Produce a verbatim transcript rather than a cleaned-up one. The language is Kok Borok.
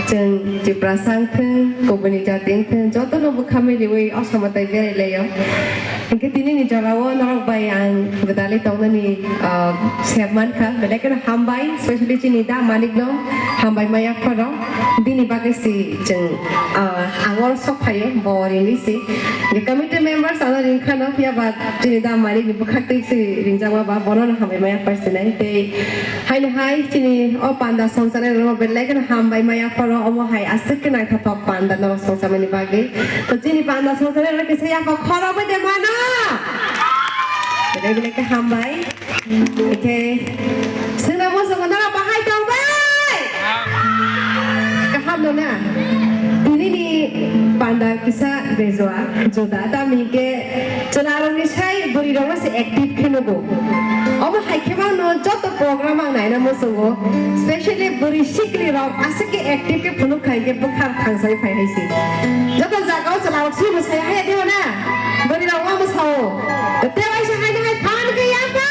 Chwng Tiprasa wngthwng, kubuni jati wngthwng, jotono bwkha miliwi o somotai berai laio. Hinkhe tinini jorao norok bai ang gwdalwi tongnani, ah, sep mankha, belai kheno hambai, specially chini da Manikno hambai maya phoro. Bini bagwi si chwng, ah, ang oro sok phaio, bo ringwi si. Committee members ano ringkhano, phiya ba chini da Manikni bwkhaktwi si ringjakma ba, bono no hambai maya phai sinai. Tei Haino hai chini o panda songchanairokno belai kheno hambai maya phoro, omo hai aswk khe naithothok panda norok songchamani bagwi. To chini panda songchanairokno kisa yapha khorokbai de mano. Belai belai khe hambai. Ikhe swngna muchungo norok bahai tongbai. Kaham no na? Tinini panda kisa bejua juda, tamo hinkhe chwlarokni sai bwrwirokno se active khe nugo. Omo hai khe mano joto program ang naina muchungo, specially bwrwi sikli rok aswk khe active khe phunuk khai khe bwkha thangsai phai hai se. Joto jaga o chwla rok swi mwsai hai de na, bwrwi rok ma mwsao. Tei waisa hai hai phan khe yapha.